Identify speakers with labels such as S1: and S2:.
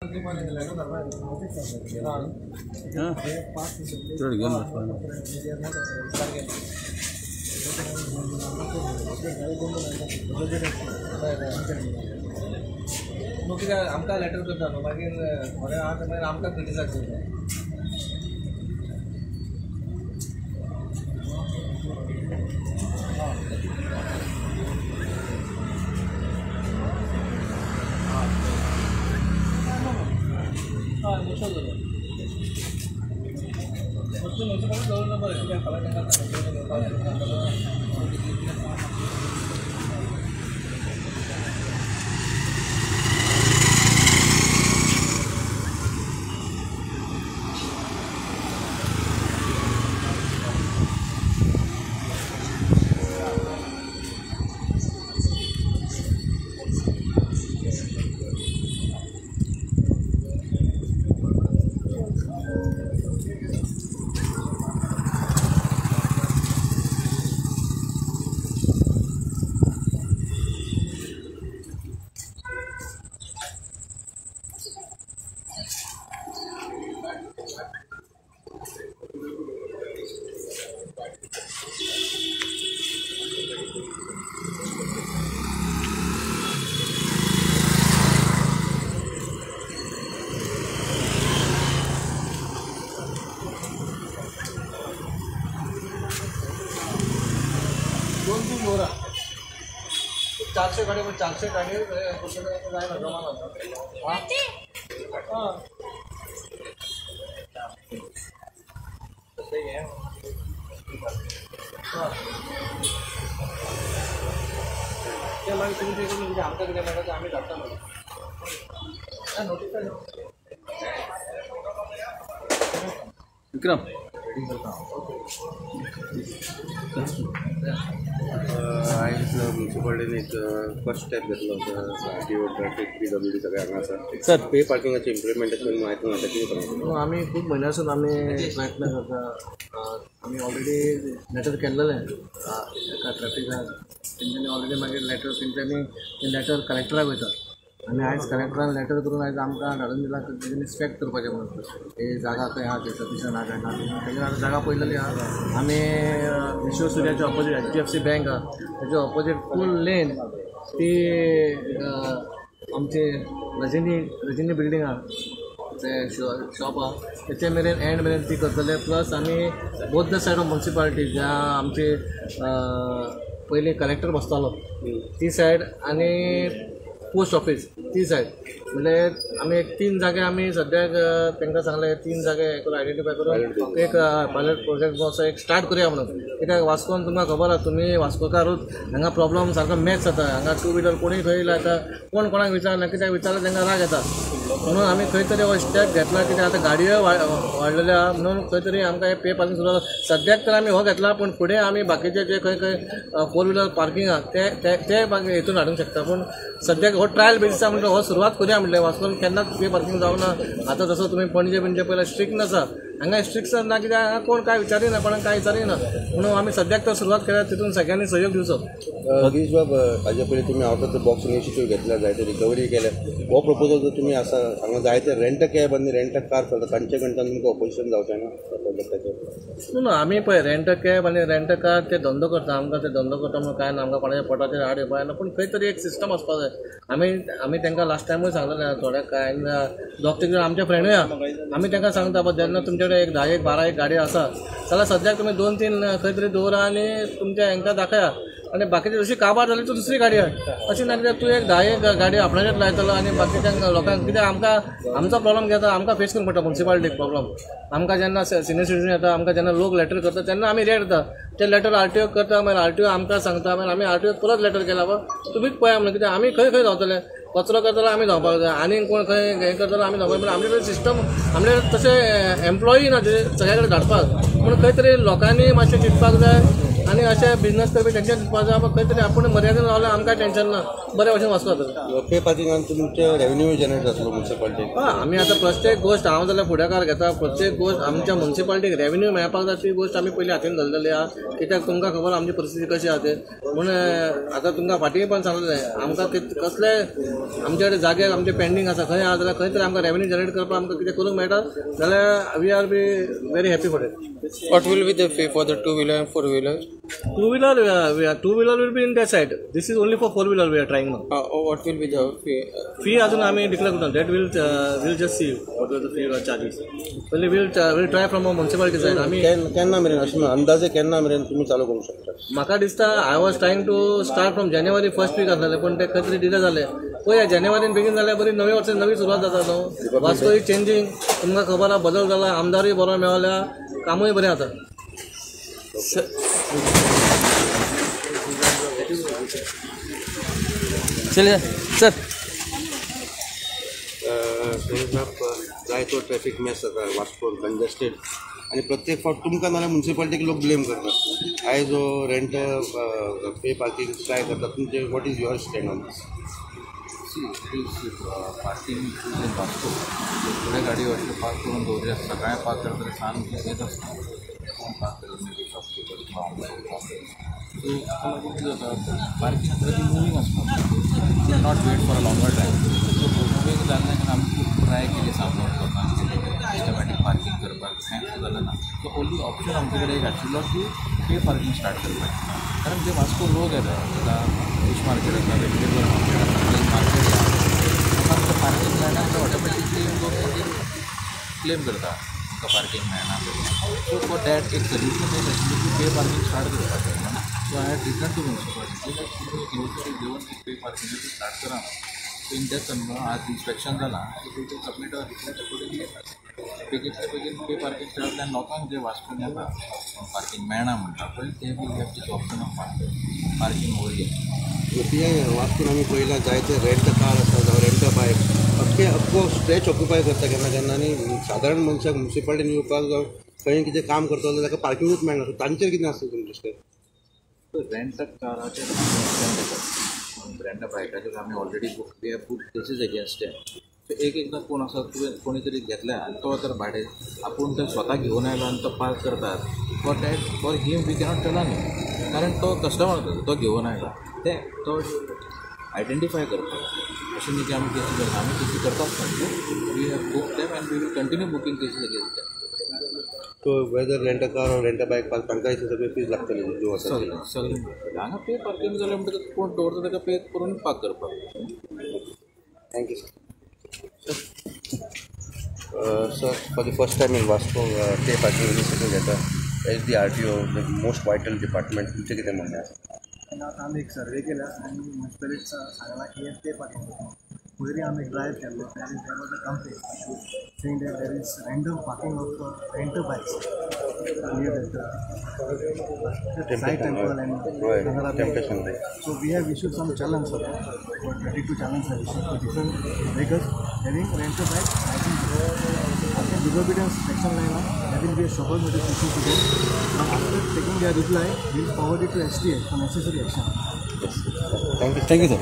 S1: न्हू कित्याक आमकां लेटर करता न्हू मागीर थोडे आहा ते मागीर आमकां क्रिटिसायज करता. हय मोठो जालो नंबर 400 गाडी 400 गाडी जायना जमाना. हां ते मागीर तुमी ते आमकां कितें मेळटा तें आमी धाडटा मागीर नोटिफाय.
S2: विक्रम
S3: आयज म्युन्सिपालिटीन एक फर्स्ट स्टेप घेतलो R T O traffic P W D सगळें हांगा आसा.
S2: सर
S3: पे पार्किंगाचें इम्प्लिमेंटेशन म्हायती आतां कितें करता?
S1: आमी खूब म्हयन्यासून आमी प्रयत्न करता. आमी ऑलरेडी लेटर केल्लेलें एका ट्रॅफिकाक तेंच्यांनी ऑलरेडी मागीर लेटर तेंच्यांनी तें लेटर कलेक्टराक वयता आनी आयज कलेक्टरान लेटर करून आयज आमकां धाडून दिला तेंच्यांनी इन्स्पेक्ट करपाचें म्हणून ही जागा खंय आहा ती सफिशंट आहा काय ना तेंच्यांनी आतां जागा पळयलेली आहा. आमी विश्वसुर्याच्या ऑपोजीट HDFC bank आहा तेच्या ऑपोजीट फूल लेन ती आमची रजनी रजनी बिल्डींग आहा ते शॉप आहा तेचे मेरेन एंड मेरेन ती करतले. प्लस आमी both the side of municipality ज्या आमचे पयलीं कलेक्टर बसतालो ती सायड आनी पोस्ट ऑफिस ती सायड म्हणजे आमी एक 3 जागे आमी सद्याक तांकां सांगलें 3 जागे हें करून आयडेंटिफाय करून एक पायलट प्रोजेक्ट असो एक स्टार्ट करुया म्हणून. कित्याक वास्कोन तुमकां खबर आहा तुमी वास्कोकारूच हांगा प्रॉब्लम सारको मॅच जाता. हांगा टू व्हिलर कोणूय खंय लायता कोण कोणाक विचारना कित्याक विचारल्यार तांकां राग येता म्हणून आमी खंय तरी हो स्टेप घेतला. कित्याक आतां गाडयो वाडलेल्यो आहा म्हणून खंय तरी आमकां हे पे पार्किंग सुरू जाला. सद्याक तर आमी हो घेतला पूण फुडें आमी बाकीचे जे खंय खंय 4 व्हिलर पार्किंग आहा ते ते हितून हाडूंक शकता. पूण सद्याक हो ट्रायल बेजीस आहा म्हणटा हो सुरवात करुया म्हणलें. वास्कोन केन्नाच पे पार्किंग जावना. आतां जसो तुमी पणजे बिणजे पयल्यार स्ट्रिक्ट आसा हांगा स्ट्रिक्ट ना कित्याक हांगा कोण काय विचारिना कोणाक काय विचारिना म्हणून आमी सद्याक तर सुरवात केल्या तितून सगळ्यांनी सहयोग दिवचो.
S3: गिरीश बाब हाजे पयलीं तुमी out of the box initiative घेतला जायते रिकवरी केल्या हो प्रपोजल जर तुमी आसा हांगा जायते रेंट कॅब आनी रेंट कार चलता तांचे कडल्यान तुमकां ऑपोजिशन जावचें ना प्रोजेक्टाचेर?
S1: ना आमी पळय रेंट कॅब आनी रेंट कार ते धंदो करता आमकां ते धंदो करता म्हणून कांय ना आमकां कोणाच्या पोटाचेर आड येवपा जायना पूण खंय तरी एक सिस्टम आसपाक जाय. आमी आमी तांकां लास्ट टायमूय सांगलेलें थोड्या कांय 2-3 जाण आमचे फ्रेंडूय आहा आमी तांकां सांगता पळय जेन्ना तुमचे कडेन एक 10 एक 12 एक गाडी आसा जाल्यार सद्याक तुमी 2-3 खंय तरी दवरा आनी तुमच्या हांकां दाखया आनी बाकीची जशी काबार जाली तूं दुसरी गाडी हाड. अशें ना कित्याक तूं एक 10 एक गाडी आपणाचेर लायतलो आनी बाकीच्या लोकांक कित्याक आमकां आमचो प्रॉब्लम घेता आमकां फेस करूंक पडटा मुन्सिपालिटीक प्रॉब्लम. आमकां जेन्ना सिनियर सिटीजन येता आमकां जेन्ना लोक लेटर करता तेन्ना आमी रिएक्ट जाता ते लेटर RTO करता मागीर RTO आमकां सांगता मागीर आमी RTO परत लेटर केला बाबा तुमीच पळया म्हणून कित्याक आमी खंय खंय धांवतले कचरो करतलो आमी धांवपाक जाय आनी कोण खंय हें करतलो आमी धांवपाक जाय. आमचे कडेन सिस्टम आमचे तशें एम्प्लॉई ना जे सगळ्या कडेन धाडपाक म्हणून खंय तरी लोकांनी मातशें चिंतपाक जाय. आनी अशें बिजनस करपी तेंच्यान चिंतपाक जाय खंय तरी आपूण मर्यादेन रावल्यार आमकां टेंशन ना, बरे भशेन वास्को जातलें.
S3: पे पार्किंगान तुमचे रेवेन्यू जनरेट जातलो म्युनिसिपालिटीक.
S1: हय, आमी आतां प्रत्येक गोश्ट हांव जाल्यार फुडाकार घेता, प्रत्येक गोश्ट आमच्या म्युनिसिपालिटीक रेवेन्यू मेळपाक जाय ती गोश्ट आमी पयलीं हातीन धरलेली आहा. कित्याक तुमकां खबर आमची परिस्थिती कशी आहा ते, म्हूण आतां तुमकां फाटीं पण सांगलें आमकां कसले आमचे कडेन जागे आमचे पेंडींग आसा खंय आहा जाल्यार खंय तरी आमकां रेवेन्यू जनरेट करपाक आमकां कितें करूंक मेळटा जाल्यार we are be very happy for it.
S2: What will be the fee for the two wheeler and four wheeler?
S1: Two wheeler will be in that side. This is only for four wheeler we are trying now.
S2: What will be the fee?
S1: Fee अजून आमी declare करता. That will just see what will the fee charges. पयलीं will try from a municipality side. आमी
S3: केन्ना मेरेन अशें अंदाजे केन्ना मेरेन तुमी चालू करूंक शकता?
S1: म्हाका दिसता I was trying to start from January first week आसलेलें, पूण ते खंय तरी डिले जालें. पळया जानेवारीन बेगीन जाल्यार बरी नवे वर्सा नवी सुरवात जाता न्हू. वास्को is changing, तुमकां खबर आहा बदल जाला, आमदारूय बरो मेळ्ळ्या, कामूय बरें जाता.
S2: चल सर,
S3: जाय तो ट्रॅफिक मॅस जाता वास्कोन कंजस्टेड, आनी प्रत्येक फावट तुमकां नाल्यार म्युनिसिपालिटीक लोक ब्लेम करतात. आयज जो रेंट पे पार्किंग ट्राय करतात, तुमचे what is your stand on this?
S4: See, it is parking issues in Vasco. थोड्या गाडयो अश्यो पार्क करून दवरिल्ल्यो आसता, सकाळीं पार्क करतले सांज येत आसता, कोण पार्क करत न्ही, शॉपकिपर किंवा सो ताका लागून कितें जाता, पार्किंग आसता ती मुवींग आसता, will not wait for a longer time. So moving जालें तेन्ना आमी खूब ट्राय केली सांगून लोकांक सिस्टमॅटीक पार्किंग करपाक, कांयच जालें ना. सो ओन्ली ऑप्शन आमचे कडेन एक आशिल्लो की पे पार्किंग स्टार्ट करपाचें, कारण जे वास्को लोक येता आतां फीश मार्केट आसा, वेजिटेबल मार्केट आसा, मार्केट आसा, लोकांक पार्किंग मेळना जाल्यार ऑटोमॅटिकली लोक मागीर क्लेम करता तुमकां पार्किंग मेळना. सो फॉर that एक सोल्युशन एक आशिल्लें की पे पार्किंग स्टार्ट करपाचें. So I had written to municipality that तुमी एक इनिशिएटीव घेवन एक पे पार्किंगाचें स्टार्ट करा. सो इन that संदर्भ आज इन्स्पेक्शन जालां, so we will submit our report accordingly. बेगीनच्या बेगीन पे पार्किंग स्टार्ट जाल्यार लोकांक जे वास्कोन येता पार्किंग मेळना म्हणटा पळय, ते will have this option of parking over here.
S3: तुयें वास्कोन आमी पळयलां जायते रेंट कार आसा जावं रेंट बायक, अख्खे अख्खो स्ट्रेच ऑक्युपाय करता केन्ना केन्ना, आनी सादारण मनशाक म्युनिसिपालिटीन येवपाक जावं खंय कितें काम करतलो जाल्यार ताका पार्किंगूच मेळना. सो तांचेर कितें आसता तुमचें स्टेप?
S4: रेंट काराचेर रेंट बायकाचेर आमी already book we have book cases against them. So एक एकदां कोण आसा तुवें कोणी तरी घेतल्या आनी तो तर भाडें आपूण तर स्वता घेवन आयलो आनी तो पार्क करतात, for that for him we cannot challan न्ही, कारण तो कस्टमर तो घेवन आयला ते तो आयडेंटिफाय करपाक. अशें न्ही की आमी केसी करता, आमी केसी करतात न्हू. We have book them and we will continue booking cases against them.
S3: So whether rent a car or rent a bike park तांकां सगळी फीज लागतली जो आसा
S4: सगळें सगळें हांगा पे पार्किंग जालें म्हणटकच कोण दवरता ताका पे करून पार्क करपाक.
S3: Thank you sir. Sir, for the first time in Vasco pay parking initiative घेता as the RTO, the most vital department, तुमचें कितें म्हणणें आसा?
S5: आतां आमी एक सर्वे केला आनी म्युनिसिपालिटी सांगलां की हे पे पार्किंग. पयलीं आमी एक ड्रायव्ह केल्लो आनी there was a complaint saying that there is random parking of renter bikes near that Sai temple and
S3: Temptation.
S5: So we have issued some challans for that, about 22 challans have issued to different vehicles having renter bikes. I think after disobedience section line, there will be a show cause notice issued to them. And after taking their reply, we will forward it to SDA for necessary action.
S3: Yes. Thank you.
S2: Thank you, sir.